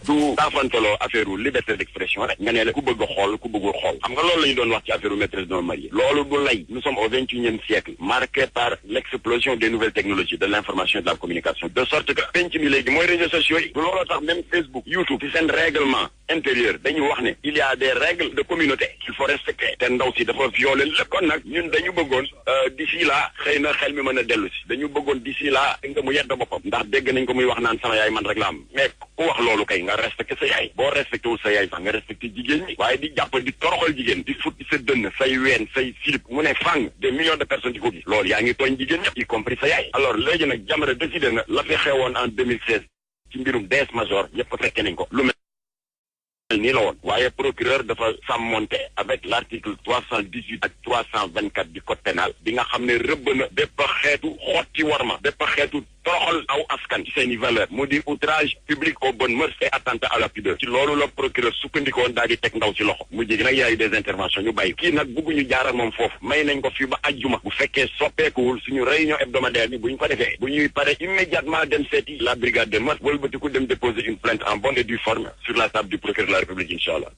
du taafantaloo affaire liberté d'expression rek nga ne la ku bëgg a xool ku bëggul xool xam nga loolu la ñu doon wax ci affaire maîtresse d'un marié loolu du lay nous sommes au 21e siècle marqué par l'explosion des nouvelles technologies de l'information et de la communication de sorte que penc mi léegi mooy réseaux sociaux yi du looloo tax même Facebook YouTube ci seen règlement intérieur dañu wax ne il y a des règles de communauté qu'il faut respecter te ndaw si dafa violer lépp kon nag ñun dañu bëggoon d'ici là xëy na xel mi mën a dellu si dañu bëggoon d'ici là nga mu yedd boppam ndax dégg nañ ko muy wax naan sama yaay man rek la am mais ku wax loolu kay nga respecté sa yaay boo respecté wul sa yaay sax nga respecté jigéen ñi waaye di jàpp di toroxal jigéen di futti sa dënn say ween say silip mu ne fang des millions de personnes di ko gis loolu yaa ngi tooñ jigéen ñëpp y compris sa yaay alors léegi nag Jamra décidé na la fi xewoon en 2016 ci mbirum DS major ñëpp fekke nañ ko lu mel nii la woon waaye procureur dafa sàmmonte avec l'article 318 ak 324 du code pénal bi nga xam ne rëbb na bépp xeetu xotti warma bépp xeetu toroxal aw askan ci seeni valeur mu di outrage public aux bonnes mœurs et attentat à la pudeur ci loolu la procureur sukkandikoon daal di teg ndaw ci loxo mu jigi nag yaayu des interventions ñu bàyyi kii nag bëgguñu jaar ak moom foofu may nañ ko fii ba ajjuma bu fekkee soppeekuwul suñu réunion hebdomadaire bi bu ñu ko defee bu ñuy pare immédiatement dem seeti la brigade des mœurs wëlbatiku dem déposer une plainte en bonne et due forme sur la table du procureur de la République incha allah